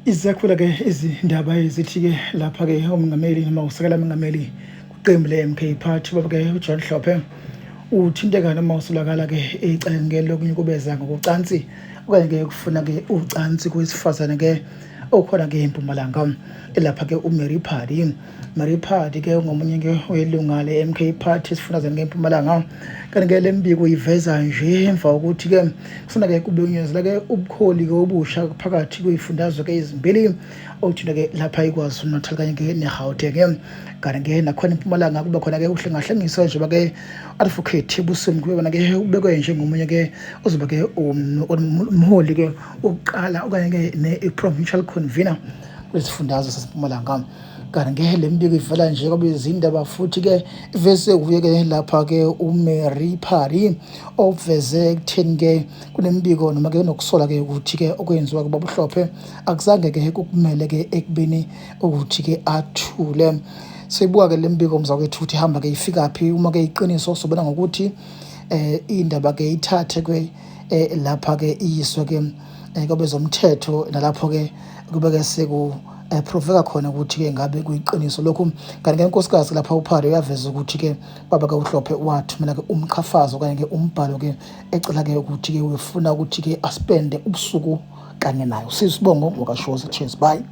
Iziyakhula-ke izindaba ezithi-ke lapha-ke uMengameli noma usekela mengameli kuqembu le-MK Party ubaba-ke uJohn Hlophe uthinteka noma usolakala-ke ecaleni-ke lokunyukubeza ngokocansi okanye-ke ukufuna-ke ucansi kowesifazane-ke okhona-ke eMpumalanga. Lapha-ke uMary Phadi Mary Phadi ke ungomunye ke welunga le-MK Party esifundazweni ke eMpumalanga. Kanti ke le mbiko iveza nje emva kokuthi ke kufuna ke kubenyezela ke ubukholi ke obusha phakathi kwezifundazwe ke ezimbili okuthinta ke lapha iKwaZulu Natal kanye ke neGauteng. Kanti ke nakhona eMpumalanga kuba khona ke uhlengahlengiso njengoba ke Advocate Busi Mkhwebane ke ubekwe njengomunye ke ozoba ke umholi ke wokuqala okanye ke ne-provincial convener kwesifundazwe saseMpumalanga. Kanti ke le mbiko ivela nje kwabezindaba futhi ke iveze kuye ke lapha ke uMary Phari oveze ekutheni ke kunembiko noma ke kunokusola ke ukuthi ke okwenziwa kuba Buhlophe akuzange ke kukumele ke ekubeni ukuthi ke athule. Sibuka ke le mbiko mzakwethu ukuthi ihamba ke ifikaphi uma ke iqiniso sobona ngokuthi indaba ke ithathe ke lapha ke iyiswe ke kwabezomthetho nalapho ke kube ke seku proveka khona ukuthi ke ngabe kuyiqiniso lokhu. Kanti ke inkosikazi lapha uPhari uyaveza ukuthi ke baba ke uHlophe wathumela ke umqhafazo okanye ke umbhalo ke ecela ke ukuthi ke ufuna ukuthi ke aspende ubusuku kanye nayo. Sisibongo ngokaShozi. Cheers, bye.